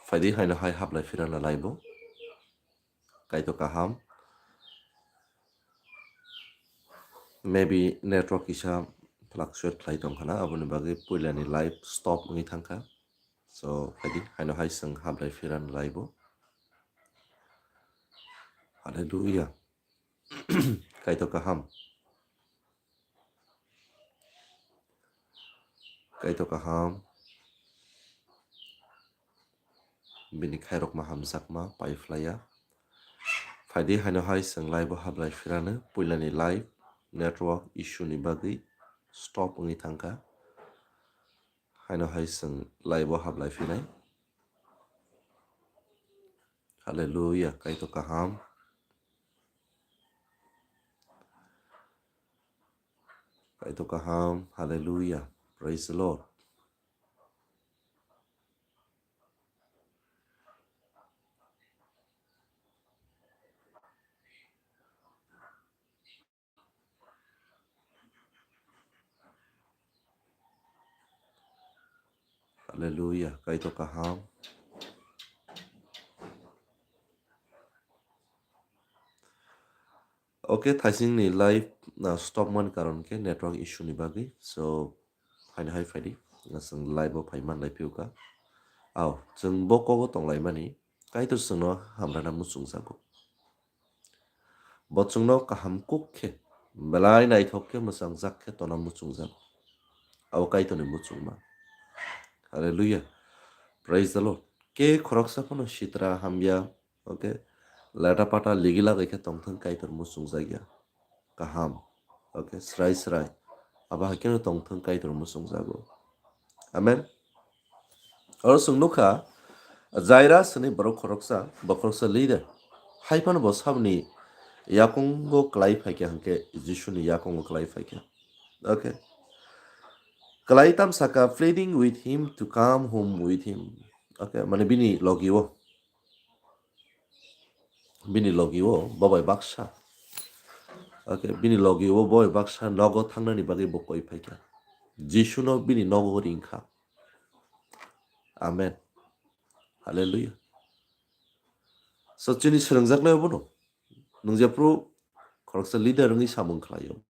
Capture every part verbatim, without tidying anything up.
Phaidi haino hai hablai phirana live o. Kaitor kaham. Maybe network kisa fluctuate khlai tongkha na, aboni bagwi puilani live stop wngwi thangkha. So, phaidi haino hai chwng hablai phirana live o. Hallelujah. Kaitor kaham. Kaitor kaham. Bini khairokma hamjakma pai phlaiya. Phaidi haino hai chwng live o hablai phirano, puilani live network issue ni bagwi stop wngwi thangkha. Haino hai chwng live o hablai phinai. Hallelujah, Kaitor kaham. Kaitor kaham, hallelujah. Praise the Lord. Hallelujah, Kaitor kaham. Okay, thaisingni live na stop man karon khe network issue ni bagwi. So, haino hai phaidi. Chwng live o phai man lai phiuka. Ao, chwng bo kogo tong lai mani. Kaitor chwngno hamrana muchungjago. Bo chwngno kaham kuk khe, belai naithok khe, mwchangjak khe tona muchungjago. Abo Kaitorni muchungma. Hallelujah. Praise the Lord. Ke khoroksa phano sitra hamya, okay? Leta pata ligi lagai khe tongthwng, Kaitor muchungjakya. Kaham. Okay, srai srai. Abo hai kheno tongthwng, Kaitor muchungjago. Amen. Oro chwng nukha, Jairus hwnwi borok khoroksa, bo khoroksa leader. Hai phano bo saboni yakungo kwlai phaikha, hwnkhe Jisuni yakungo kwlai phaikha. Okay. Kwlai tam saka, pleading with him to come home with him. Okay, mane bini logi o. Bini logi o bo bai baksa. Okay, bini logi o bo bai baksa nogo thangnani bagwi bo koi phaikha. Jisuno bini nogo ringkha. Amen. Hallelujah. So, chini swrwngjaknai obono. Nwng jephru khoroksa leader wngwi samung khlaio.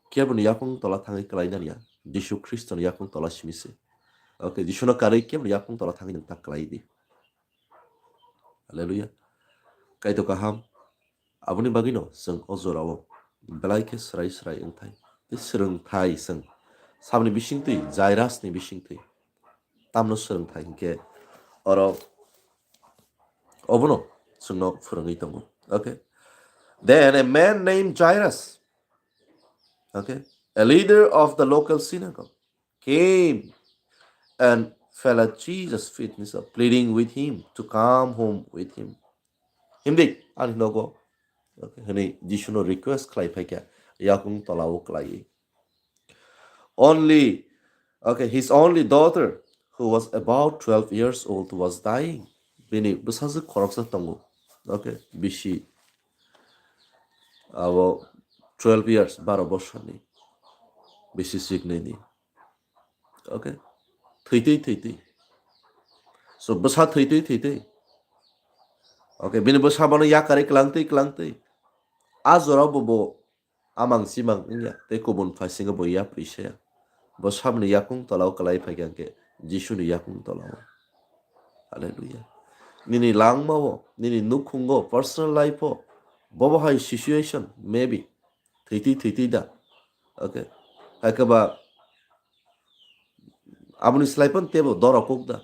Keboni yakung tola thangwi kwlainani ya, Jisu Khristoni yakung tola simi se. Okay, Jisuno karwi keboni yakung tola thangwi nwng ta kwlai di. Hallelujah. Kaitor kaham. Aboni bagwino chwng o jorao belai khe swrai swrai wngthai. Tei swrwngthai chwng. Saboni bisingtwi, Jairusni bisingtwi. Tamno swrwngthai hinkhe oro obono chwngno phwrwngwi tongo. Okay. Then a man named Jairus, okay, a leader of the local synagogue, came and fell at Jesus' feet, pleading with him to come home with him. Himdi, ani nogo, okay, hwnwi Jisuno request khlai phaikha, yakung tolao kwlaiwi. Only, okay, his only daughter, who was about twelve years old, was dying. Bini bwsajwk khoroksa tongo. Okay, bisi abo twelve years, baro bosorni. Bisi siknini. Okay. Thwitwi, thwitwi. So, bwsa thwitwi, thwitwi. Okay, bini bwsa bono yakarwi kwlangtwi, kwlangtwi. A jorao bo, bo amang simang wngya, tei kubun phasingo bo yapri saya. Bo saboni yakung tolao kwlai phaikha hwnkhe Jisuni yakung tolao. Hallelujah. Nini langmao, nini nukhungo, personal life-o, bobo hai situation, maybe, thwitwi, thwitwi da. Okay. Hai khe ba, aboni slai phano teibo doro kuk da.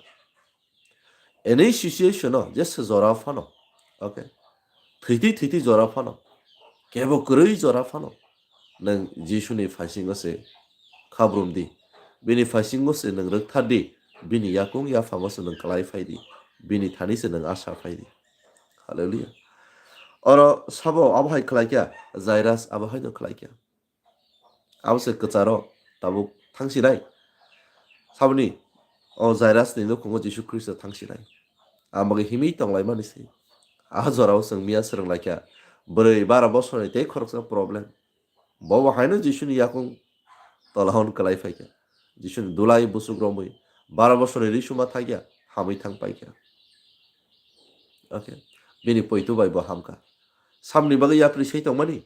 Any situation-o, jesa jora phano, okay, thwitwi thwitwi jora phano, kebo kwrwi jora phano, nwng Jisuni phaisingo se khabrum di. Bini phaisingo se nwng rwkthar di. Bini yakung yaphango se nwng kwlai phai di. Bini thani se nwng asa phai di. Hallelujah. Oro sabo abo hai khlai kha, Jairus abo haino khlai kha. Abo se kwcharo tabuk thangsinai. Saboni o Jairusni nukhungo Jisu Khristo thangsinai. Ang bagwi himwi tonglaimani se. A jorao chwng miya swrwnglaikha. Bwrwi bara bosorni tei khoroksa problem. Bobo haino Jisuni yakung tolahon kwlai phaikha. Jisuni dulai busuk romwi Bara bosorni risuma thakya, hamwi thang paikha. Okay. Bini poito bai bo hamkha. Samni bagwi yapri sei tongmani.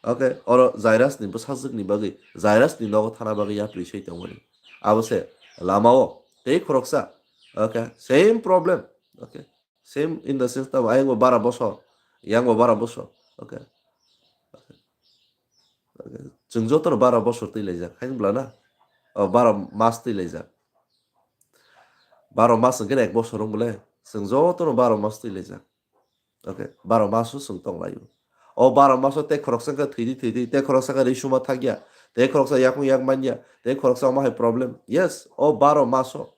Okay. Oro Jairus ni bwsajwk ni bagwi, Jairus ni nogo thana bagwi yapri sei tongmani. Abo se lamao tei khoroksa. Okay. Same problem. Okay. Same in the sense tamo ayang bo bara bosor, yang bo bara bosor. Okay. Okay. Chwng jotono bara bosor twi laijak. Haino bwla na? O bara mas twi laijak. Baro mas hwnkhe ek bosor wng bole. Chwng jotono baro mas twi laijak. Okay, baro maso chwng tong laio. O baro maso tei khoroksa khe thwidi thwidi, tei khoroksa khe risuma thakya, tei khoroksa yakung yak manya, tei khoroksa omo hai problem. Yes, o baro maso.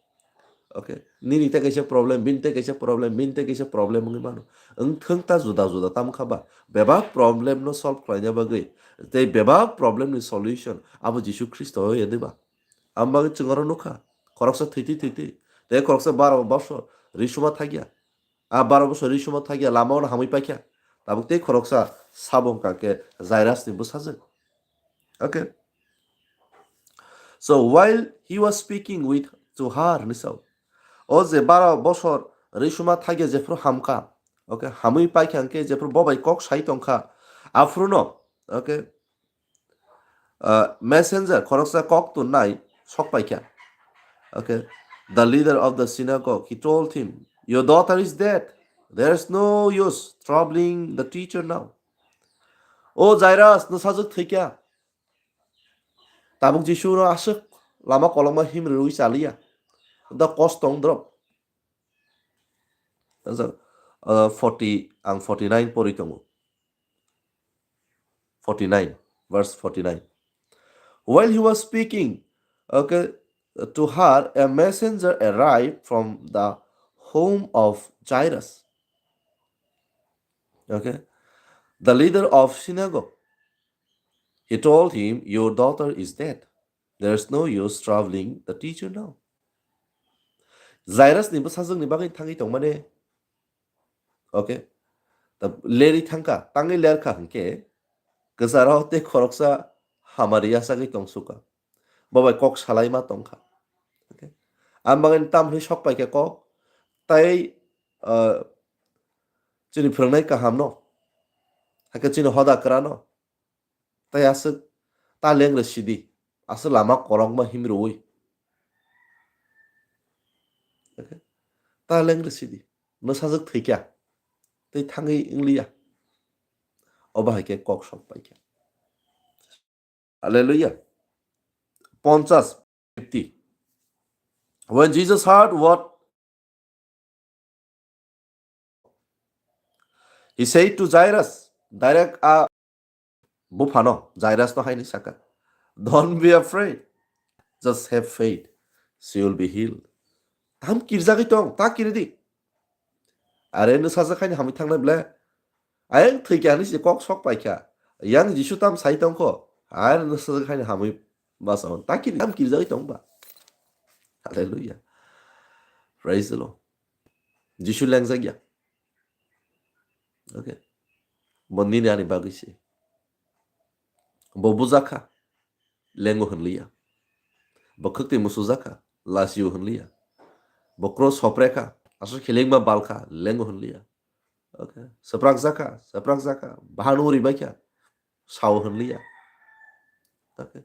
Okay, nini tei kaisa problem, bini tei kaisa problem, bini tei kaisa problem wngwi mano. Wngthwng ta juda juda tam kha ba. Bebak problem no solve khlaina bagwi, tei bebak problem ni solution abo Jisu Khristo o ya diba? Ang bagwi chwng oro nukha. Khoroksa thwitwi thwitwi. Tei khoroksa baro bosor risuma thakya. A baro bosor risuma thakya, lama ono hamwi paikha. Tabuk tei khoroksa sabo wngkha khe Jairus ni bwsajwk. Okay. So while he was speaking with to her, hinwi sao. O je baro bosor risuma thakya jephru hamkha. Okay, hamwi paikha hwnkhe jephru bo bai kok sai tongkha. Aphruno, okay, uh, messenger, khoroksa kok tonnai sok paikha. Okay. The leader of the synagogue, he told him, "Your daughter is dead. There's no use troubling the teacher now." O Jairus, nwsajwk thwikha. Tabuk Jisu no aswk lama kolokma himri rwi chaliya. Da kosto wng drop. Ajak, uh, forty, ang forty-nine pori tongo. Forty-nine, verse forty-nine. While he was speaking, okay, to her, a messenger arrived from the home of Jairus. Okay, the leader of synagogue. He told him, "Your daughter is dead. There's no use troubling the teacher now." Jairus ni bwsajwk ni bagwi thangwi tongmani. Okay. Ta leri thangkha, tangwi lerkha hwnkhe, kwcharo tei khoroksa hamari yachagwi tongsuka. Bo bai kok salaima tongkha. Okay. Ang bagwi tam hwnwi sok paikha kok, tai, uh, chini phwrwngnai kahamno, hakhe chini hoda kwrano, tai aswk ta lengre sidi, aswk lama kolokma himrwi. Okay. Ta lengre sidi, nwsajwk thwikha, tei thangwi wngliya. Obo hai khe kok sok paikha. Hallelujah. Ponchas, fifty. When Jesus heard what he said to Jairus, direct a buphano, Jairus no haini saka, "Don't be afraid. Just have faith. She will be healed." Tam kirjagwi tong, ta kiridi. Are nwsajwk haini hamwi thangnai ble. Ayang thwikha hinwi se kok sok paikha. Yang Jisu tam sai tongkho. Are nwsajwk haini hamwi basa hwn. Ta kiri, tam kirjagwi tong ba. Hallelujah. Praise the Lord. Jisu lengjak ya. Okay. Bo nini ani bagwi se. Bo bujakha. Lengo hwnliya. Bo khwktwi musujakha, lachio hwnliya. Bo cross hoprekha, aswk khe lengma balkha, lengo hwnliya. Okay. Swprakjakha, swprakjakha, bahano uribaikha, sao hwnliya. Okay.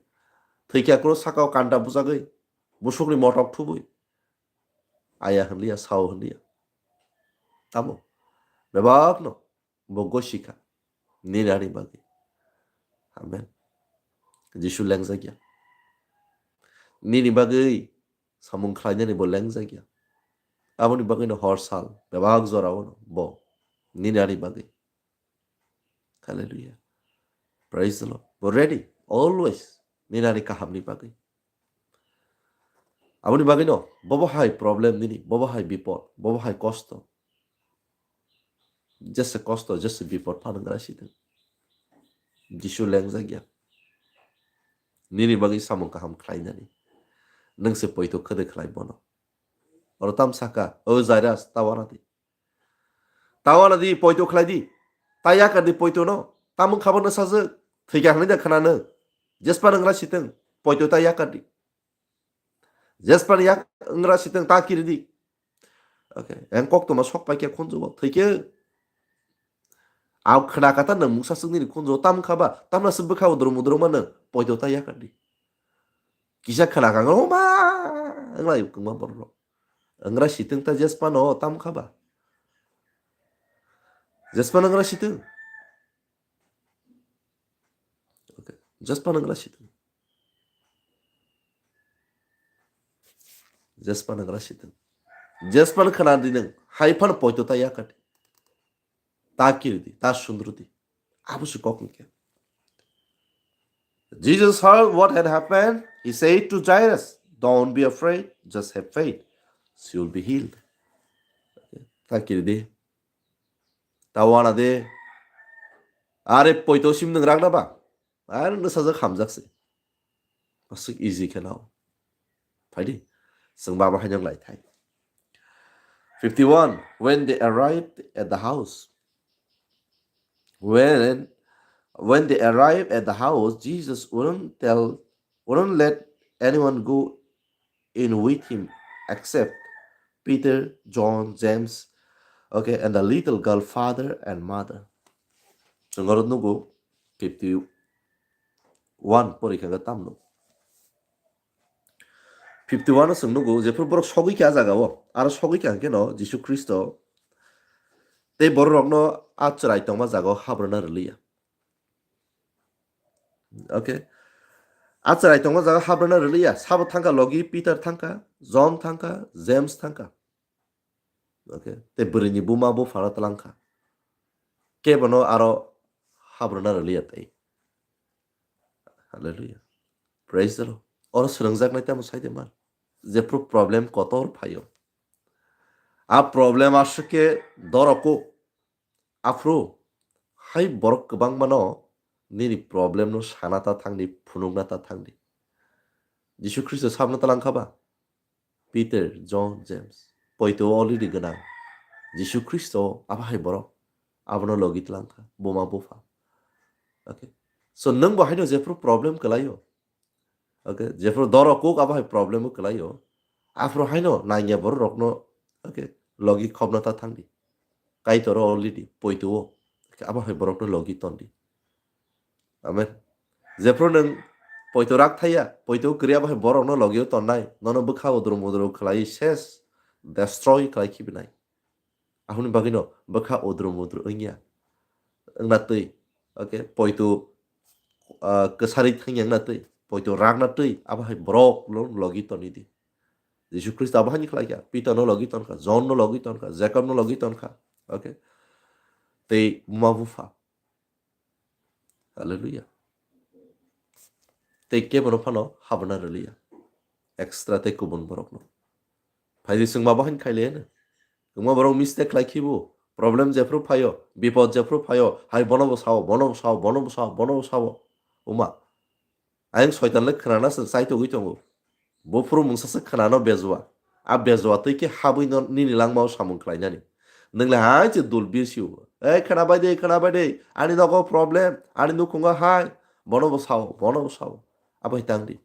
Thwikha cross sakao kanta bujagwi, busukni motok thubui, aya hwnliya, sao hwnliya. Tamo? Bebakno. Bo gosikha nini ani bagwi. Amen. Jisu lengjak ya. Nini bagwi samung khlainani bo lengjak ya. Aboni bagwino hor sal bebak jorao no bo nini ani bagwi. Hallelujah. Praise the Lord. Bo ready always nini ani kahamni bagwi. Aboni bagwino bobo hai problem nini, bobo hai bipod, bobo hai kosto. Jesa kosto, jesa bipod phanang gra sitwng. Jisu lengjak ya. Nini bagwi samung kaham khlainani. Nwng se poito khwdwi khlai bono. Oro tam saka, "O Jairus, ta wana di. Ta wana di, poito khlai di. Ta yakar di poito no. Tamung khabo nwsajwk. Thwikha hwnwi da khna nwng. Jespa nwng gra sitwng. Poito ta yakar di." Jespan yak wngra sitwng ta kiridi. Okay, ang kok toma sok paikhe khunjugo thwikhe. Ang khna kata nang mungsa swk nini khunjugo tam khaba tamna se bwkha udrum udrum ma nang poito ta yakardi. Kisa khna kang o ma wnglai kwma borok. Wngra sitwng ta Jespano tam khaba. Jespan wngra sitwng. Okay. Jespan wngra sitwng. Jespan wngra sitwng. Jespan khna di nang hai phan poito ta yakati. Ta kirdi, ta sundrudi. Abo se kok hwnkhe. Jesus heard what had happened. He said to Jairus, "Don't be afraid, just have faith. She will be healed." Okay. Ta kirdi. Ta wana de. Are poito sim nang ragna ba. Are nang sajak hamjak se. Aswk easy khe nao. Phaidi. Chwng baba haino lai thai. Fifty-one. When they arrived at the house. When when they arrived at the house, Jesus wouldn't tell wouldn't let anyone go in with him except Peter, John, James, okay, and the little girl father and mother. Chwng oro nugo fifty-one porikha tamno. Fifty-one o chwng nugo jephru borok sogwi kha jagao, aro sogwi kha hwnkhe no Jisu Khristo tei borok rokno a chwrai tongma jagao habrwna rwliya. Okay. A chwrai tongma jaga habrwna rwliya. Sabo thangkha logi Peter thangkha, John thangkha, James thangkha. Okay. Tei bwrwini buma buphano twlangkha. Kebono aro habrwna rwliya tei. Hallelujah. Praise the Lord. Oro swrwngjaknai tamo saide man. Jephru problem kotor phaio. A problem aswk khe dorok kuk. Aphuru hai borok kwbangmano nini problem no sana ta thangdi, phunukna ta thangdi. Jisu Khristo sabno talang khaba? Peter, John, James. Poito already gwnang. Jisu Khristo abo hai borok. Abono logi tlang kha, buma bupha. Okay. So nwng bo haino jephru problem kwlaio. Okay, jephru dorok kuk abo hai problem o kwlaio. Aphuru haino nangya borok rokno, okay, logi khobna ta thangdi. Kaitor o already poito o. Okay, abo hai borokno logi tondi. Amen. Jephru nwng poito rak thaya, poito kwrwi abo hai borokno logi o tonnai, nono bwkha udrum udrum khlai ses, destroy khlai khibinai. Ahuni bagwino bwkha udru mudru wngya. Wngna twi, okay, poito, ah, kwsari thangya wngna twi, poito rakna twi, abo hai borok lo-, logi toni di. Jisu Khristo abo haini khlai kha, Peter no logi ton kha, John no logi ton kha, Jacob no logi ton kha, okay? Tei buma bupha. Hallelujah. Tei kebono phano habna rwliya. Extra tei kubun borokno. Phaidi chwng ma bahai khailaiya no. Wngma borok mistake khlai khibo. Problem jephru phaio, bipod jephru phaio, hai bono bo sao, bono bo sao, bono bo sao, bono bo sao. Wngma. Ayang soitan le khwnana se chaitogwi tongo. Buphuru mungsa se khwnano bejua. A bejua twi khe habwi no nini langmao samung khlainani. Nwng le hai se dul bisio. Ei khwnabai de, khwnabai de. Ani nogo problem, ani nukhungo hai. Bono bo sao, bono bo sao. Abo hai tang di.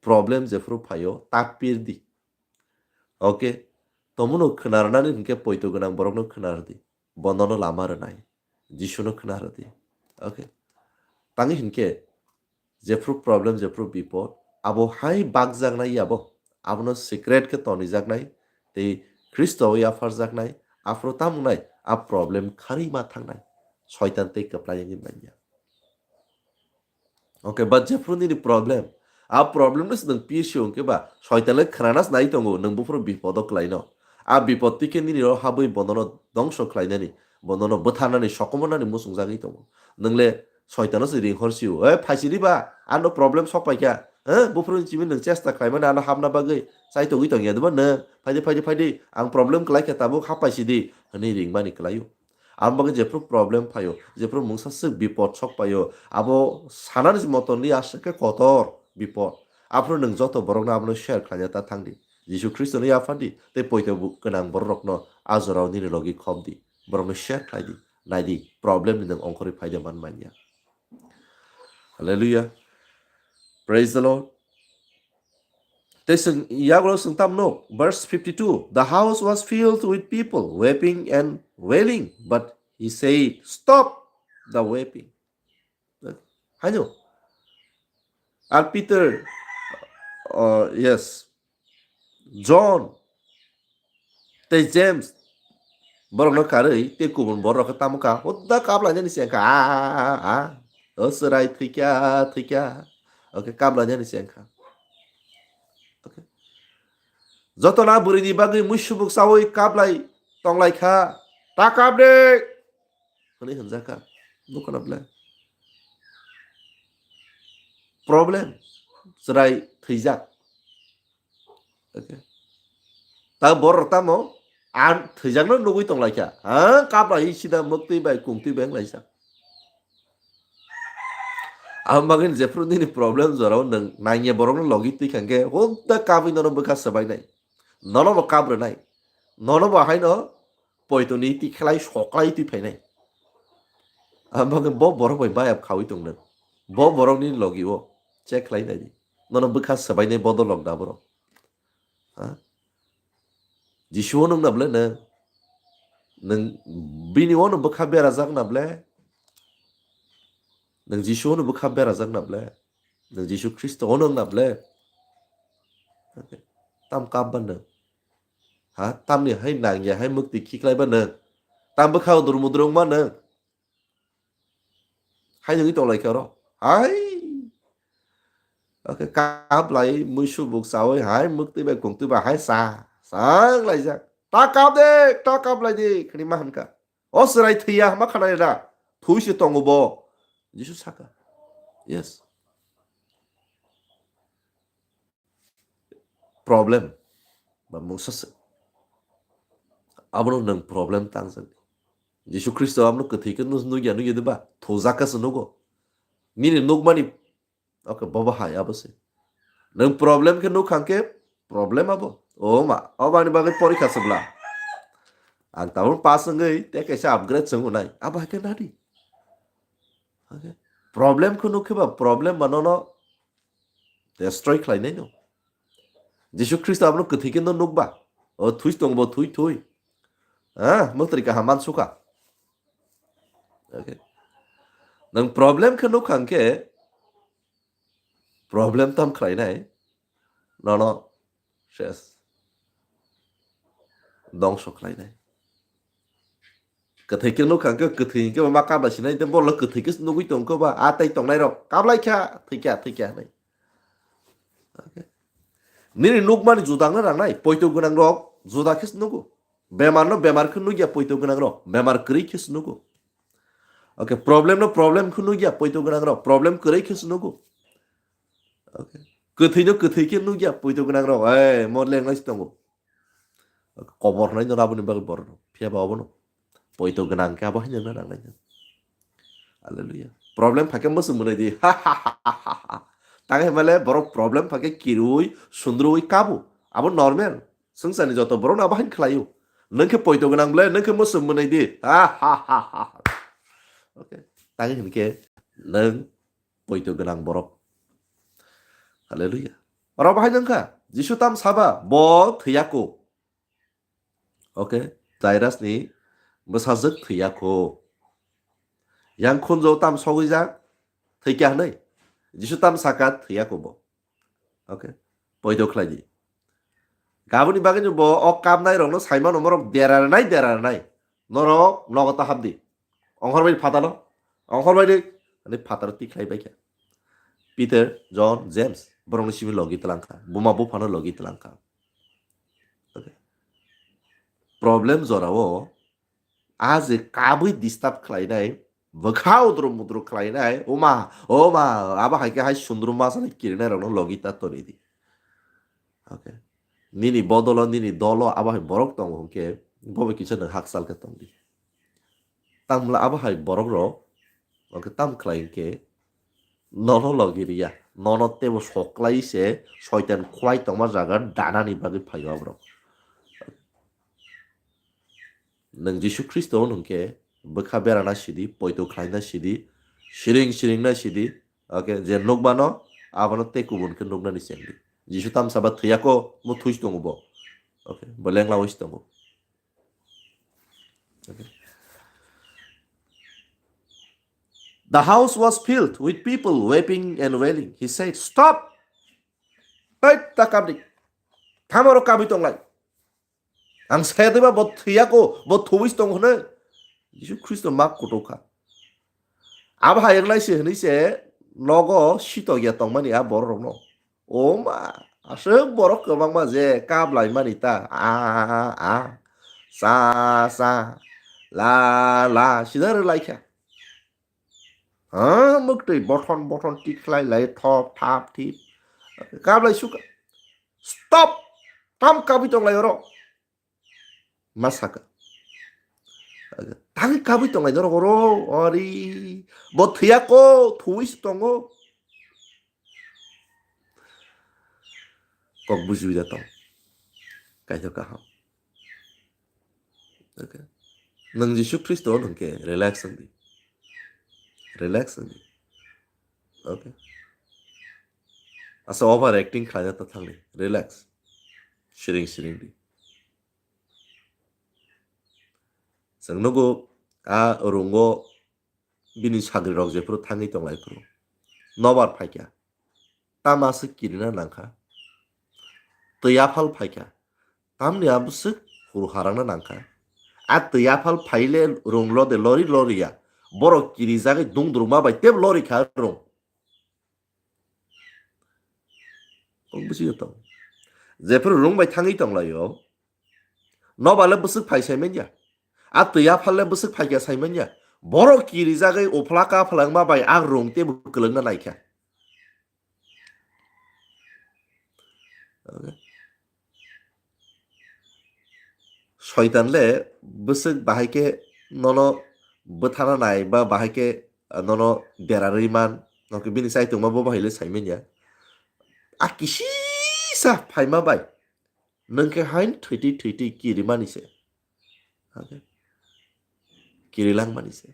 Problem jephuru phaio, ta pir di. Okay. Tomono khwnarnani hinkhe poito gwnang borokno khwnar di. Bonono lama rwnai. Jisuno khwna rwdi. Okay. Tangwi hinkhe jephru problem, jephru bipod, abo hai bakjaknai yabo, abono secret khe tonijaknai, tei Khristo o yapharjaknai, aphuru tamungnai a problem kharwi ma thangnai. Soitan tei kwplai wngwi manya. Okay, but jephru nini problem, a problem no se nwng P C O hwnkhe ba soitan le khwnanas nai tongo, nwng buphuru bipodo kwlaino. A bipod twi khe nini ro habwi bonono dongso khlainani, bonono bwtharnani, sokomornani muchungjagwi tongo. Nwng le soitano se ring hor sio, "Ei, phaisidi ba, ano problem sok paikha, eh, buphuru ni simi nwng chesta khlaimani ano hapna bagwi, chaitogwi tongya deba nwng, phaidi, phaidi, phaidi, ang problem kwlaikha tabuk hap paisidi," hwnwi ringmani kwlaio. Aboni bagwi jephru problem phaio, jephru mungsa swk bipod sok paio, abo sanani moton li aswk khe kotor bipod. Aphuru nwng joto borokno abono share khlaina ta thangdi. Jisu Khristoni yaphandi tei poito bu-, gwnang bororokno a jorao nini logi khobdi. Borokno share khlaidi. Naidi, problem ni nwng ongkhorwi phaide man manya. Hallelujah. Praise the Lord. Tei swng, yagulo swng tam nuk, verse fifty-two, "The house was filled with people weeping and wailing, but he said, 'Stop the weeping.'" Haino. Ar Peter, uh, yes, John, tei James, borokno karwi tei kubun borok khe tamo kha, hudda kaplainani se wngkha, a, a, a, a, o chwrai thwikha, thwikha. Okay, kaplainani se wngkha. Okay. Jotono a bwrwini bagwi muisubuk chaui kaplai tonglai kha, "Ta kap de!" hwnwi hwnjak kha. Nukho na ble? Problem. Chwrai thwijak. Okay. Ta borok tamo ang thwijakno nugwi tonglaikha. Ha, kaplai sida mwktwi bai kungtwi bai wnglaijak. Ang bagwi jephru nini problem jorao nwng nangya borokno logi twi kha hwnkhe, hudda kabwi nono bwkha swbainai. Nono bo kap rwnai. Nono bo haino poitoni tikhlai soklai twi phainai. Ang bagwi bo borok bai bayap khaui tong nwng. Bo borokni logi o check khlai nai di. Nono bwkha swbainai bodol rok da borok. Ha? Jisu o nwng na ble nwng? Nwng bini o nwng bwkha berajak na ble? Nwng Jisu o nwng bwkha berajak na ble? Nwng Jisu Khristo o nwng na ble? Tam kap ba nwng? Ha? Tamni hai nangya hai mwktwi khiklai ba nwng? Tam bwkha udur mudur wng ma nwng? Hai nungwi tonglaikha oro. Hai. Okay, kaplai muisubuk chaui hai mwktwi bai kungtwi bai hai sa. Sa wnglaijak. Ta kap de, ta kaplai di, khani ma hwnkha. O chwrai thwiya ma khanai da. Thwi se tongo bo. Jisu saka. Yes. Problem ba mungsa se. Abono nwng problem tangjak. Jisu Khristo abono kwthwi khe nug-, nugya nugya de ba? Thujak khe se nugo. Nini nukmani, okay, bobo hai abo se. Nwng problem khe nukha khe problem abo. O ma, obo ani bagwi porikha se bla. Ang tabuk pass wngwi tei kaisa upgrade se wngnai. Abo hai khe nadi. Okay. Problem khe nuk khe ba problem ba nono destroy khlainai no. Jisu Khristo abono kwthwi khe no nukba. O thwi tong bo thwi thwi. Ha, mwtri kaham mansukha. Okay. Nwng problem khe nukha hwnkhe problem tam khlainai. Nono ses. Dongso khlainai. Kwthwi khe nukha hwnkhe kwthwi hwnkhe ma kabla sinai de bolo kwthwi khe nugwi tongkho ba a tai tongnai rok kablai kha thwikha thwikha hinwi. Okay. Nini nukmani juda wngna nangnai poito gwnang rok juda khe nugo. Bemar no bemar khe nugya poito gwnang rok bemar kwrwi khe nugo. Okay, problem no problem khe nugya poito gwnang rok problem kwrwi khe nugo. Okay. Kwthwi no kwthwi khe nugya poito gwnang rok ei mo lenglai tongo. Kobor hwnwi no aboni bagwi borok no. Phiya ba obono poito gwnang khe abo haino wngna nangnai. Hallelujah. Problem phakhe mwswk mwnai di. Tang himale borok problem phakhe kirui sundrui kabu. Abo normal. Swngcharni joto borok no abo haino khlaio. Nwng khe poito gwnang ble, nwng khe mwswk mwnai di. Okay. Tang hinkhe nwng poito gwnang borok. Hallelujah. Oro bahai nangkha, Jisu tam saba, bo thwiyako. Okay, Jairus ni bwsajwk thwiyako. Yang khunjo tam sogwijak, thwikya hwnwi. Jisu tam saka thwiyako bo. Okay, poito khlai di. Gaboni bagwi bo o kapnai rokno saimano morok dera nai, dera nai. Norok nogo ta hapdi. Onghor bai phataro. Onghor bai de. Ani phataro tikhlai bai kha. Peter, John, James. Borokni simi logi tlang kha. Buma buphano logi tlang kha. Okay. Problem jorao a je kabwi disturb khlainai, bwkha udru mudru khlainai, oma, oma, abo hai khe hai sundru masani kirinai rokno logi ta toni di. Okay. Nini bodolo, nini dolo abo hai borok tongo hwnkhe, bobo kisa nwng hakchal khe tong di. Tamla abo hai borok rok, okay, tam khlai hwnkhe, nono logi riya, nono tebo soklai se, soitan khwlai tongma jaga danani bagwi phaio aborok. Nwng Jisu Khristo hwnkhe bwkha berana sidi, poito khlaina sidi, siring siringna sidi, okay, je nukmano abono tei kubun khe nuknani chengdi. Jisu tamsa ba thwiyako, bo thwis tongo bo. Okay, bo lengla wis tongo. Okay. The house was filled with people weeping and wailing. He said, "Stop! Tei ta kabdi. Thamaro kabwi tonglai. Ang saya deba bo thwiyako, bo thwis tong hwnwi." Jisu Khristo mak kutukha. Abo hai wngnai se hwnwi se nogo sitokya tongmani a bororokno. O ma, aswk borok kwbangma je kap laimani ta. A, a, a. Sa, sa. La, la. Sida rwlaikha. Ha, mwktwi bothon, bothon tikhlai lai, thop, thap, thip. Kap lai sukha. Stop! Tam kabwi tonglai oro. Ma saka. Tangwi kabwi tonglai norok oro. Ori. Bo thwiyako, thwis tongo. Kok bujiwi da tong. Kaitor kaham. Okay. Nwng Jisu Khristo hwnkhe relax wngdi. Relax wngdi. Okay. Asa over acting khlaina ta thangdi. Relax. Siring siring di. Chwng nugo a rungo bini sagrirok jephuru thangwi tonglai phuru. Nobar phaikha. Tama se kirina nangkha. Twi aphal phaikha. Tamni abwswk huru harangna nangkha. A twi aphal phaile rung lode lori loriya. Borok kirijagwi dungdruma bai teb lorikha rung. Kok bisi tong. Jephuru rung bai thangwi tonglaio. Nobale bwswk phai sai manya. A twi aphal le bwswk phaikha sai manya. Borok kirijagwi uphla ka phalangma bai a rung tebo kwlwngna naikha. Okay. Soitan le bwswk bahai khe nono bwthana nai ba bahai khe, ah, nono derarwi man, noke bini chaitongma bo bahai le sai manya. A kisisa phaima bai. Nwng khe hain thwitwi thwitwi kirimani se. Okay. Kirilangmani se.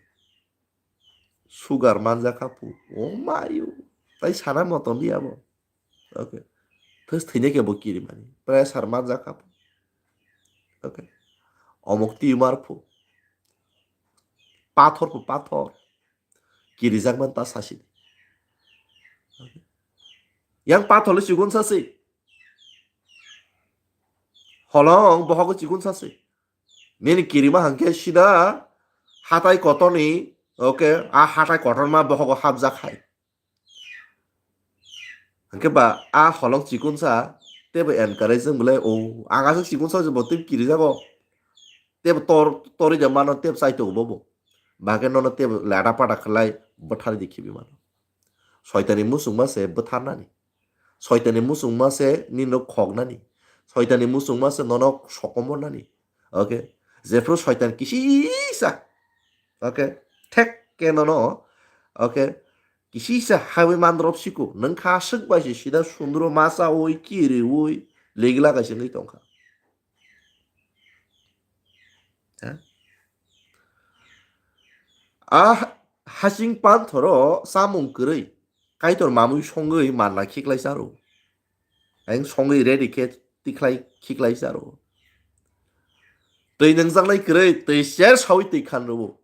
Sugar manjakha pu. O mayu. Tai sana moton di abo. Okay. Thwis thwinai khe bo kirimani. Pressure manjakha pu. Okay. Omok tumor pu. Pathor pu pathor. Kirijakman ta sasi. Okay. Yang pathor le chikon sasi. Holong bohogo chikon sasi. Nini kirima hangke sida hatai kotorni, okay, a hatai kotorma bohogo hapjak hai. Hangke ba a holong chikunsa tebo encourage jeng bole o ang aswk chikunsa je bo tebo kirijago. Tebo tor, tori ja mano tebo saito bobo. Bahke nono tebo lada pada khlai bwthari di khibi mano. Soitani musungma se bwtharnani. Soitani musungma se nino khoknani. Soitani musungma se nono sokomornani. Okay. Jephru soitan kisisa. Okay. Thek ke nono. Okay. Kisisa highway mandrop siku. Nang kha aswk bai se sida sundro masa oi kiri oi. Legila kaisa ngi tongkha. Ha? A hasing panthoro samung kwrwi. Kaitor mamui songwi manna khiklai charo. Ang songwi ready khe tikhlai khiklai charo. Twi nangjaknai kwrwi, twi ser sawi twi khan rwo.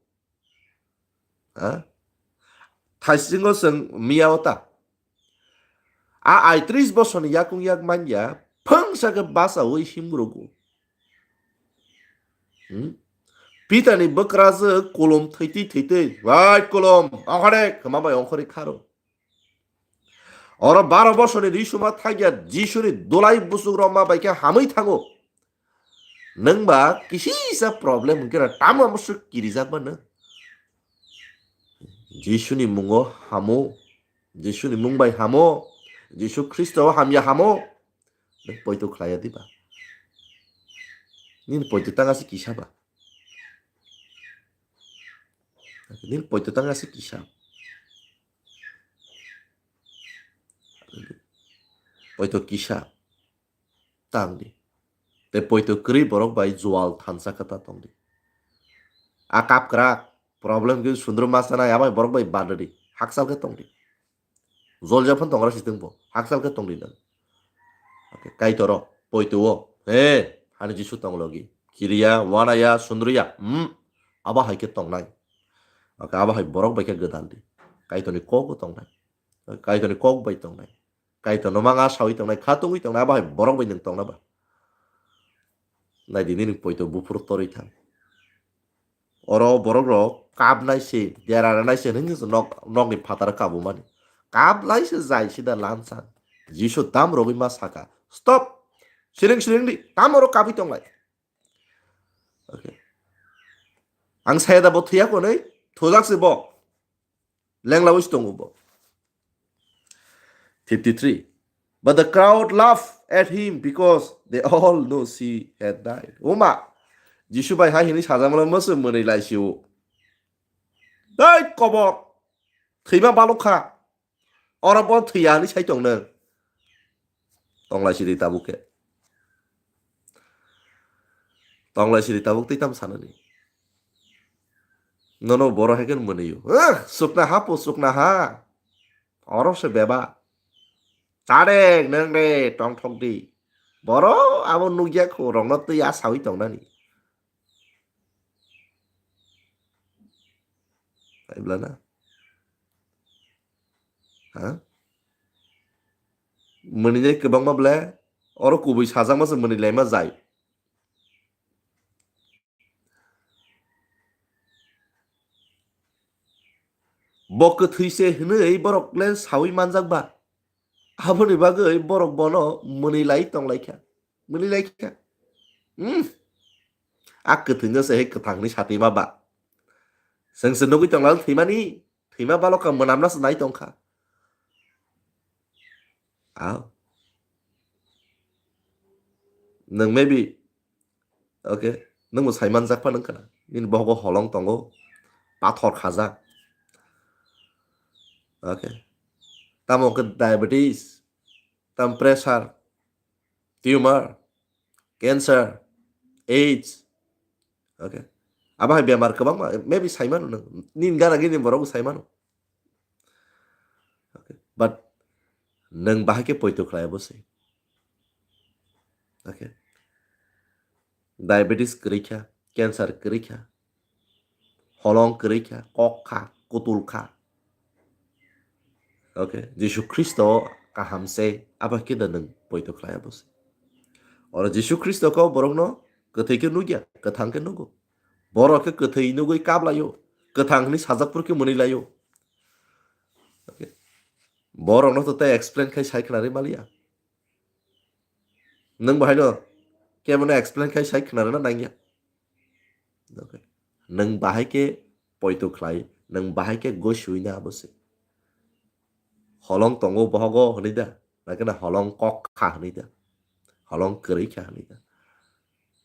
Ha? Thaisingo chwng miya o ta. A aitris bosorni yakung yak manya, phwngsa khe bachaui himrogo. Hmm? Pitani bwkrajwk kolom thwitwi thwitwi, "Bai kolom, ongkhore," kwma bai ongkhorwi kharo. Oro baro bosorni risuma thakya Jisuni dulai buchuk rokma bai khe hamwi thango. Nwng ba kisisa problem hwnkhe ra tamo amo swk kirijak ba nwng. Jisuni mungo hamo, Jisuni mung bai hamo, Jisu Khristo hamya hamo. Nwng poito khlaiya diba? Nini poito tang ase kisa ba? Nini poito tang ase kisa? Poito kisa tang di. Tei poito kwrwi borok bai jual thansa khe ta tong di. A kap kwrak problem khe sundro ma sanai, abai borok bai bad di. Hakchal khe tong di. Jol ja phano tongra si tongbo. Hakchal khe tong di nang. Okay, Kaitoro, poito o. He, hani Jisu tong logi. Kiriya, wanaya, sundriya. Hmm. Abo hai khe tongnai. Okay, abo hai borok bai khe gwdal di. Kaitorni kok bo tongnai. Kaitorni kok bai tongnai. Kaitorno manga sawi tongnai, kha tongwi tongnai, abo hai borok bai nwng tongna ba. Nai di nini poito buphuru torwi thang. Oro borok rok kap nai se, dera nai se, hinwi se nok, nokni phataro kabumani. Kap lai se jai sida lansa. Jisu dam rogwi ma saka. Stop! Siring siring di, tamo rok kabwi tonglai. Okay. Ang saya da bo thuya konwi, thujak se bo. Lengla wis tongo bo. Fifty-three. But the crowd laughed at him because they all know she had died. Oma, Jisu bai hai hini sajamala masa mwnwi lai si o. Dai kobor. Thwima balok kha. Oro bo thwiya hini sai tong nang. Tonglai siri tabuk khe. Tonglai siri tabuk twi tam sanani. Nono boro hai khe mwnwi o. Ah, sukna ha po, sukna ha. Oro se beba. Chadek nang de tong thok di. Boro abo nukya khu rokno twi a sawi tong nani. Ibla na. Ha? Mwnwi nai kwbangma ble, oro kubui sajakma se mwnwi laima jai. Bo kwthwi se hwnwi borok le sawi manjak ba. Aboni bagwi borok bono mwnwi lai tong lai kha. Mwnwi lai kha. Hmm. A kwthwino se hai kwthangni satwi ma ba. Chwng se nugwi tong lai thwimani. Thwima balok kha mwnamna se nai tong kha. Aw. Nwng maybe, okay, nwng bo sai manjak pha nung kana. Nini bohogo holong tongo. Pathor khajak. Okay. Tamo khe diabetes, tam pressure, tumor, cancer, AIDS. Okay. Abo hai bemar kwbangma, maybe saimano nwng. Nini gana gini borok saimano. Okay. But nwng bahai khe poito khlai abo se. Okay. Diabetes kwrwi kha, cancer kwrwi kha, holong kwrwi kha, kok kha, kutul kha. Okay, Jisu Khristo kaham se, abo khe da nwng poito khlai abo se. Oro Jisu Khristo kok borokno kwthwi khe nukya, kwthang khe nugo. Borok khe kwthwi nugwi kap laio, kwthang hwnwi sajak phuru khe mwnwi laio. Okay. Borokno to tei explain khai sai khna rwi maliya. Nwng bo haino kebono explain khai sai khna rwna nangya. Okay. Nwng bahai khe poito khlai, nwng bahai khe gosiwi na abo se. Holong tongo bohogo hwnwi da, nakhe na holong kok kha hwnwi da, holong kwrwi kha hwnwi da.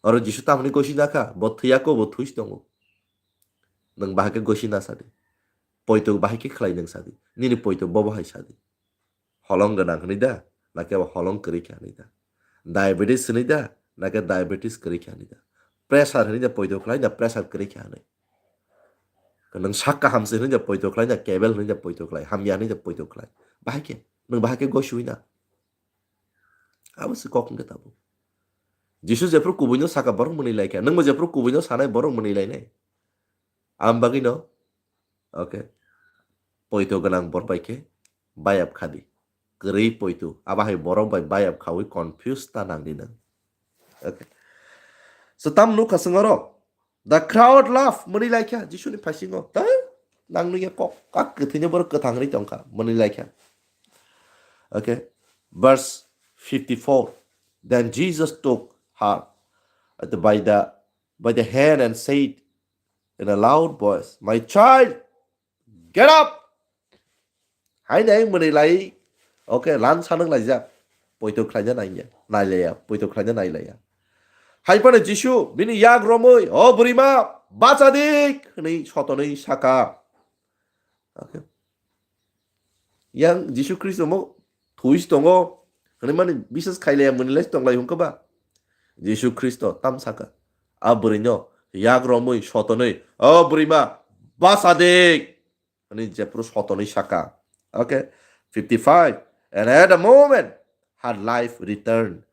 Oro Jisu tamni gosi na kha, bo thwiya kho, bo thwis tongo. Nwng bahai khe gosi na sadi. Poito bahai khe khlai nwng sadi. Nini poito bobo hai sadi. Holong gwnang hwnwi da, nakhe bo holong kwrwi kha hwnwi da. Diabetes hwnwi da, nakhe diabetes kwrwi kha hwnwi da. Pressure hwnwi da, poito khlai da, pressure kwrwi kha hwnwi. Nwng sak kaham se hwnwi da poito khlai da, kebel hwnwi da poito khlai, hamya hwnwi da poito khlai. Bahai khe, nwng bahai khe gosiwi na. Abo se kok hwnkhe tabuk. Jisu jephru kubuino saka borok mwnwi lai kha, nwngbo jephru kubuino sanai borok mwnwi lainai. Am bagwino, okay, poito gwnang borok bai khe bayap khadi. Kwrwi poito, abo hai borok bai bayap khawi confuse ta nangdi nwng. Okay. So tam nukha chwng oro. The crowd laugh, mwnwi lai kha Jisuni phaisingo. Ta nang nungya kok, kak kwthwino borok kwthang ri tongkha, mwnwi lai kha. Okay. Verse fifty-four. Then Jesus took her at the, by the, by the hand and said in a loud voice, "My child, get up!" Hai nai mwnwi lai, okay, lan sanang laijak. Poito khlaina naiya, nailaya, poito khlaina nailaya. Hai phano Jisu bini yak romwi, "O bwrwima, bacha dik," hwnwi sotonwi saka. Okay. Yang Jisu Khristo mo thuis tongo, hwnwi mani biswas khailaya mwnwi lai tonglai hwnkhe ba? Jisu Khristo tam saka. A bwrwino yak romwi sotonwi, "O bwrwima, bacha dik," hwnwi jephru sotonwi saka. Okay, fifty-five. And at the moment, a life return.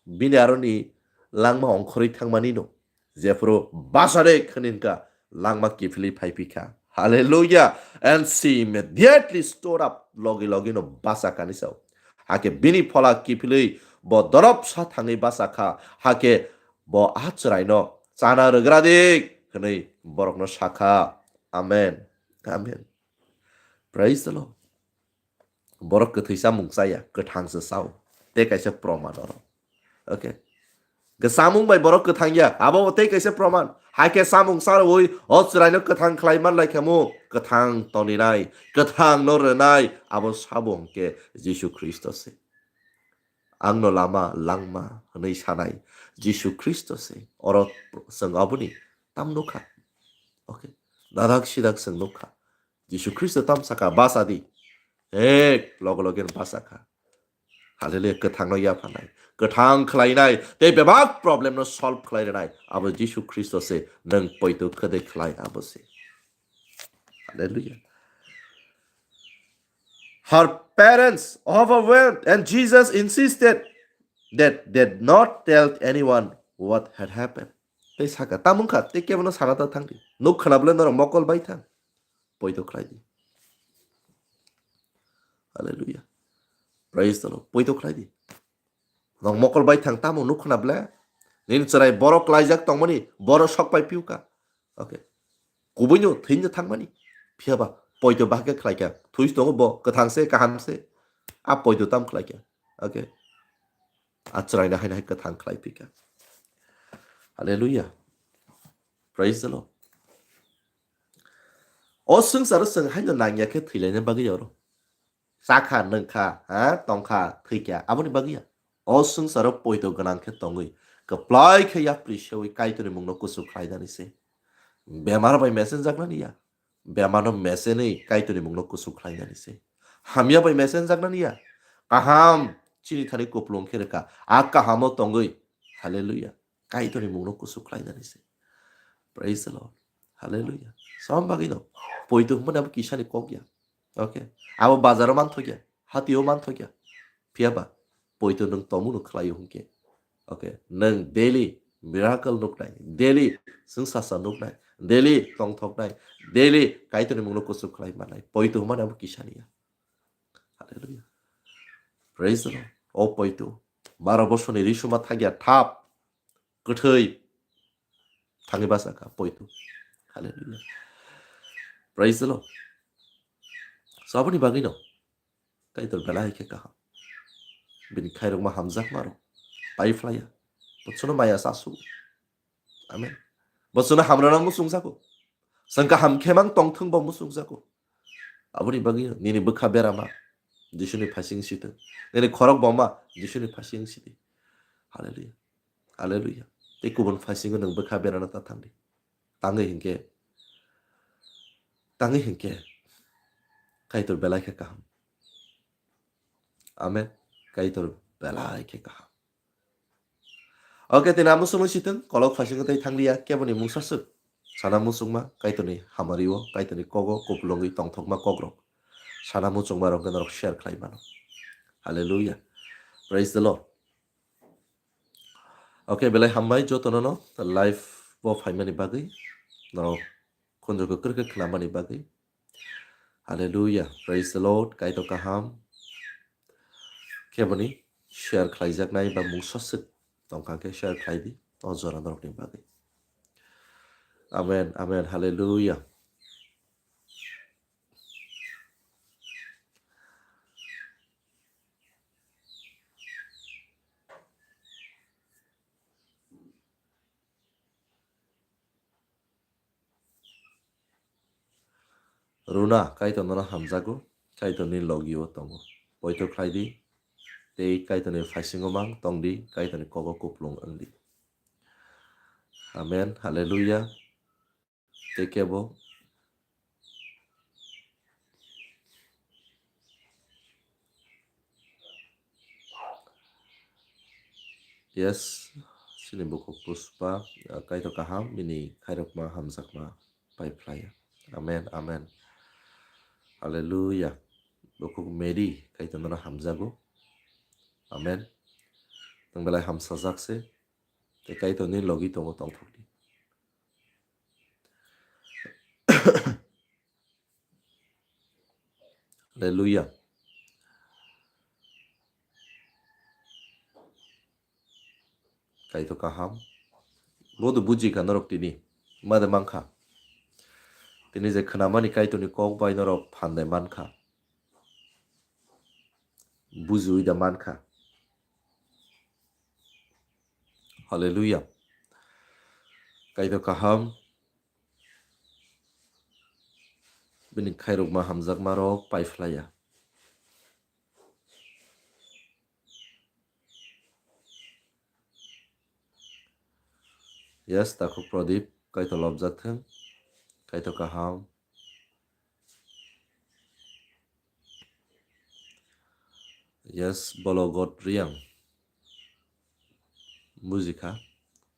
Bini aroni langma ongkhorwi thangmani no. Jephuru basa de khwninka langma kiphilwi phaiphikha. Hallelujah. And she immediately stood up. Logi logi no basa kani sao. Hake bini phola kiphilwi bo dorop sa thangwi basa kha. Hake bo a chwraino chana rwgra dik hwnwi borokno sakha. Amen. Amen. Praise the Lord. Borok kwthwi chamung chaya, kwthang se chao. Tei kaisa proman oro. Okay. Ke samung bai borok kwthang ya, abo tei kaisa proman. Hai khe samung sarwi o chwraino kwthang khlai man lai khamu, kwthang toninai, kwthang no rwnai, abo sabo hwnkhe Jisu Khristo se. Angno lama langma hwnwi sanai Jisu Khristo se. Oro chwng aboni tam nukha. Okay. Dadak sidak chwng nukha. Jisu Khristo tam saka basa di. Ek logo logen basa kha. Hallelujah. Kwthangno yaphanai. Kwthang khlainai. Tei bebak problem no solve khlai rwnai. Abo Jisu Khristo se nwng poito khede khlai abo se. Hallelujah. Her parents overwhelmed and Jesus insisted that they not tell anyone what had happened. Tei saka, tamung kha, tei kebono sana ta thang di. Nuk khana bole norok mokol bai thang. Poito khlai di. Hallelujah. Praise the Lord. Poito khlai di. Nong mokol bai thang tamo nuk khana ble. Nini chwrai borok laijak tongmani, borok sok pai piu ka. Okay. Kubuino thwino thangmani. Phiya ba, poito bahai khe khlai kha. Thwi tongo bo, kwthang se, kaham se. A poito tam khlai kha. Okay. A chwraino haino hai kwthang khlai phi kha. Hallelujah. Praise the Lord. O swngcharo chwng haino nangya khe thwilaina bagwi oro. Chakha, nwngkha, ha, tongkha, thwikha, aboni bagwi ya. O swngcharo poito gwnang khe tongwi, kwplai khe yapri sewi Kaitorni mungno kuchuk khlainani se. Bemar bai mesenjaknani ya. Bemarno mesenwi Kaitorni mungno kuchuk khlainani se. Hamya bai mesenjaknani ya. Kaham chini thani kuplung khe rwkha. A kahamo tongwi. Hallelujah. Kaitorni mungno kuchuk khlainani se. Praise the Lord. Hallelujah. Som bagwi no. Poito hwnmani abo kisani kok ya. Okay. Abo bazaro manthokya, hatio manthokya. Phiya ba, poito nwng tomung no khlaio hwnkhe. Okay. Nwng daily miracle nuknai, daily swngchasa nuknai, daily tongthoknai, daily Kaitorni mungno kuchuk khlai mannai. Poito hwnmani abo kisani ya. Hallelujah. Praise the Lord. O poito. Baro bosoni risuma thagya thap. Kwthwi thangwi basa kha poito. Hallelujah. Praise the Lord. So aboni bagwi no Kaitor belai khe kaham. Bini khairokma hamjakma rok pai phlaiya. Bochwno maya chasu. Amen. Bochwno hamrana muchungjago. Chwng kaham khe mang tongthwng bo muchungjago. Aboni bagwi nini bwkha berama Jisuni phaising sitwng. Nini khorok boma Jisuni phaising sidi. Hallelujah. Hallelujah. Tei kubun phaisingo nwng bwkha berana ta thangdi. Tangwi hinkhe, tangwi hinkhe Kaitor belai khe kaham. Amen. Kaitor belai khe kaham. Okay, tini amo songwi sitwng, kolok phaisingo tei thangliya, keboni mungsa swk. Sana muchungma, Kaitorni hamari-o, Kaitorni kogo, kupulungwi tongthokma kokrok. Sana muchungma rok norok share khlai mano. Hallelujah. Praise the Lord. Okay, belai hambai jotono no live bo phaimani bagwi, norok khunju kwkrwi khe khnamani bagwi. Hallelujah. Praise the Lord. Kaitor kaham. Keboni share khlaijaknai ba mungsa swk tongkha khe share khlai di. O jora norokni bagwi. Amen. Amen. Hallelujah. Runa, Kaitor nono hamjago, Kaitorni logio tongo. Poito khlai di, tei Kaitorni phaisingo mang tong di, Kaitorni kogo kuplung wng di. Amen, hallelujah. Tei kebo. Yes, chini bukhuk Puspa, ah, Kaitor kaham, bini khairokma hamjakma pai phlai. Amen, amen. Hallelujah. Bukhuk Mary, Kaitor nono hamjago. Amen. Nwng belai hamsajak se. Tei Kaitor nini logi tongo, tongthokdi. Hallelujah. Kaitor kaham. Bo do buji kha norok tini. Made mankha. Tini je khnamani Kaitorni kok bai norok phan de mankha. Bujiui da mankha. Hallelujah. Kaitor kaham. Bini khairokma hamjakma rok paiphlaiya. Yes, Takhuk Pradip, Kaitor lobjak thung. Kaitor kaham. Yes, Bologot Riang. Bujikha,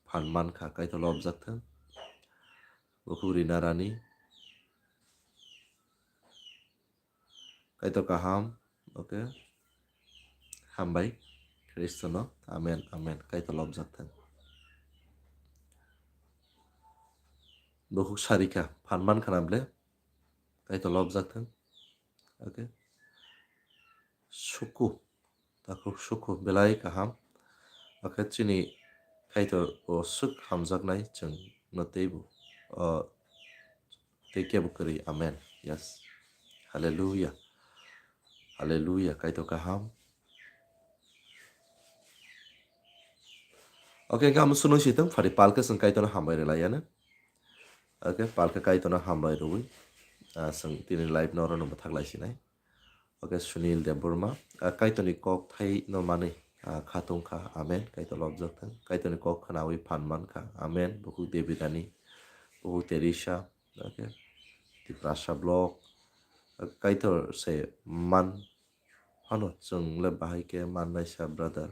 phan mankha, Kaitor lobjak thung. Bukhuk Rina Rani. Kaitor kaham, okay. Hambai, Khristono. Amen, amen. Kaitor lobjak thung. Bukhuk Sarika, phan mankha na ble? Kaitor lobjak thung. Okay. Suku. Takhuk suku belai kaham. Okay, chini Kaitor o swk hamjaknai chwng no teibo. O tei kebo kwrwi. Amen. Yes. Hallelujah. Hallelujah. Kaitor kaham. Okay, gam sunung situng phari palka chwng Kaitorno hambai rwlaiya na. Okay, palka Kaitorno hambai rwui. Ah, chwng tini live no oro no bwthak lai sinai. Okay, Sunil Debbarma. Ah, Kaitorni kok thai no manwi, ah, kha tongkha. Amen. Kaitor lobjak thung. Kaitorni kok khnaui phan mankha. Amen. Bukhuk Devi Rani. Bukhuk Teresa. Okay. Tiprasa blog. Ah, Kaitor se man. Hano chwng le bahai khe mannai sa, brother.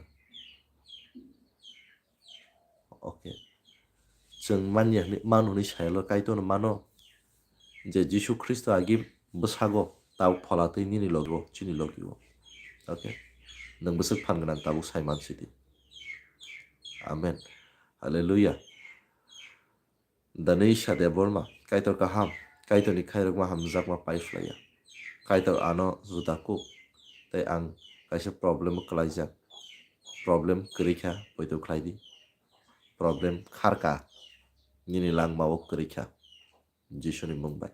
Okay. Chwng manya hwnwi, mano hwnwi sayalo Kaitorno mano je Jisu Khristo agi bwsago tabuk phola twi nini logo, chini logi o. Okay. Nwng bwswk phan gwnang tabuk sai man sidi. Amen. Hallelujah. Danisha Debbarma, Kaitor kaham, Kaitorni khairokma hamjakma paiphlaiya. Kaitor ano juda kuk, tei ang kaisa problem o kwlaijak. Problem kwrwi kha, poito khlai di. Problem kharka, nini langma o kwrwi kha. Jisuni mung bai.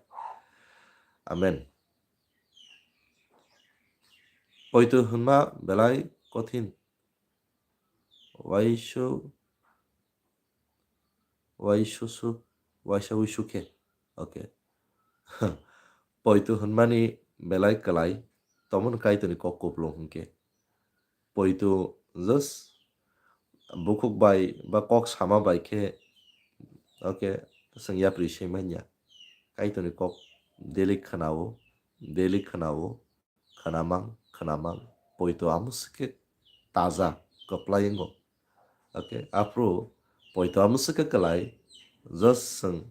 Amen. Poito hwnma belai kothin. Waisu, waisusu, waisa uisu khe. Okay. Poito hwnmani belai kwlai, tomon Kaitorni kok kupulung hwnkhe. Poito just bukhuk bai ba kok sama bai khe, okay, chwng yapri se manya. Kaitorni kok daily khwnao, daily khwnao, khwnamang, khwnamang, poito amo swkhe taja, kwplai wngo. Okay, aphuru poito amo swkhe kwlai, just chwng,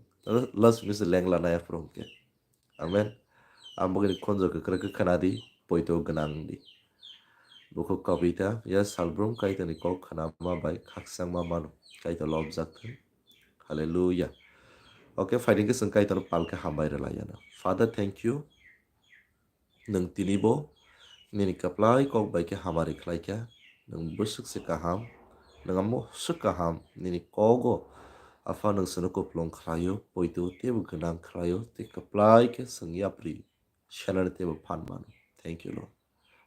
last miss lengla nai aphuru hwnkhe. Amen. Ang bokni khonjo kwkrwkhe khwnadi, poito gwnang di. Bukhuk Kavita, ya salbrum Kaitorni kok khwnama bai khakchangma mano. Kaitor lobjak thung. Hallelujah. Okay, phaidingkhe chwng Kaitorno palkhe hambai rwlaiyana. Father, thank you. Nwng tinibo nini kwplai kok bai khe hamari khlai kha. Nwng bwswk se kaham, nwng amo swk kaham nini kogo. Apha, nwng chwngno kupulung khlaio, poito teibo gwnang khlaio, tei kwplai khe chwng yapri senani teibo phan mano. Thank you, Lord.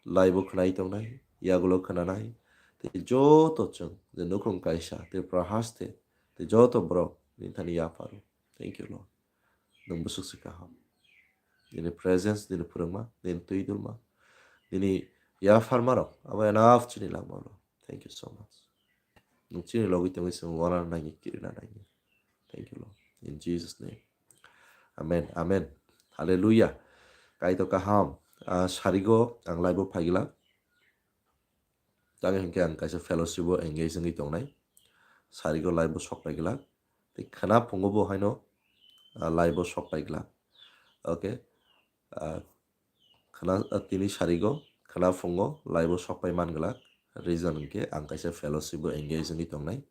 Laibo khwnai tongnai, yagulo khwnanai, tei joto chwng je nukhung kaisa, tei Tripura haste, tei joto borok nini thani yapharo. Thank you, Lord. Nwng bwswk se kaham. Nini presence, nini phwrwngma, nini twi dulma, nini yapharmarok, abo enough chini langma, Lord. Thank you so much. Nwng chini logi tongwi chwng wana nangya, kirina nangya. Thank you, Lord. In Jesus' name. Amen. Amen. Hallelujah. Kaitor kaham. Ah, sarigo ang live-o phaiglak. Tangwi hwnkhe ang kaisa fellowship-o engage wngwi tongnai. Sarigo live-o sok paiglak. Tei khwna phungo bo haino, ah, live-o sok paiglak. Okay. Ah, khwna, ah, tini sarigo khwna phungo live-o sok pai man glak. Reason hwnkhe ang kaisa fellowship o engage wngwi tongnai.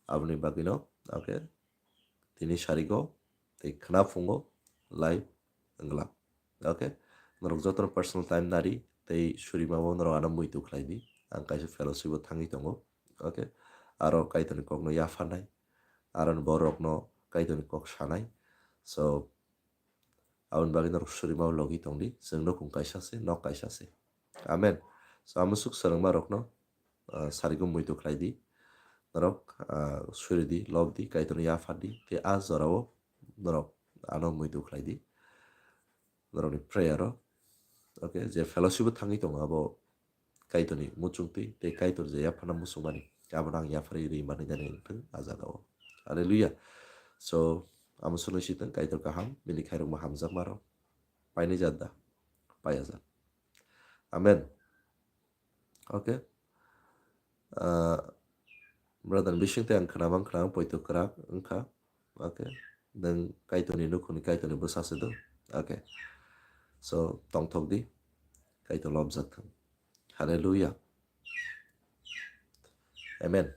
Aboni bagwino, okay, tini sarigo tei khwnaphungo live wngla. Okay, norok jotono personal time nari tei surima o norok ano muitu khlai di. Ang kaisa fellowship o thangwi tongo. Okay, aro Kaitorni kokno yapharnai, aro borokno Kaitorni kok sanai. So, aboni bagwi norok surima o logi tongdi, chwng nukhung kaisa se, nok kaisa se. Amen. So, amosuk swrwngma rokno, ah, sarigo muitu khlai di. Norok, ah, suri di, lob di, Kaitorno yaphar di, tei a jorao norok ano muitu khlai di. Norokni prayer o, okay, je fellowship o thangwi tongo, abo Kaitorni muchungtwi tei Kaitor je yapharna muchungmani, abono ang yapharwi ri manwi nani wngthung a jagao. Hallelujah. So, amo swnwi sitwng Kaitor kaham, bini khairokma hamjakma rok painai jat da? Paiya jat. Amen. Okay. Ah, brother, bising tei ang khwnamang khwnamang poito kwrak wngkha. Okay. Nwng Kaitorni nukhungni Kaitorni bwsa se do. Okay. So, tongthok di. Kaitor lobjak thung. Hallelujah. Amen.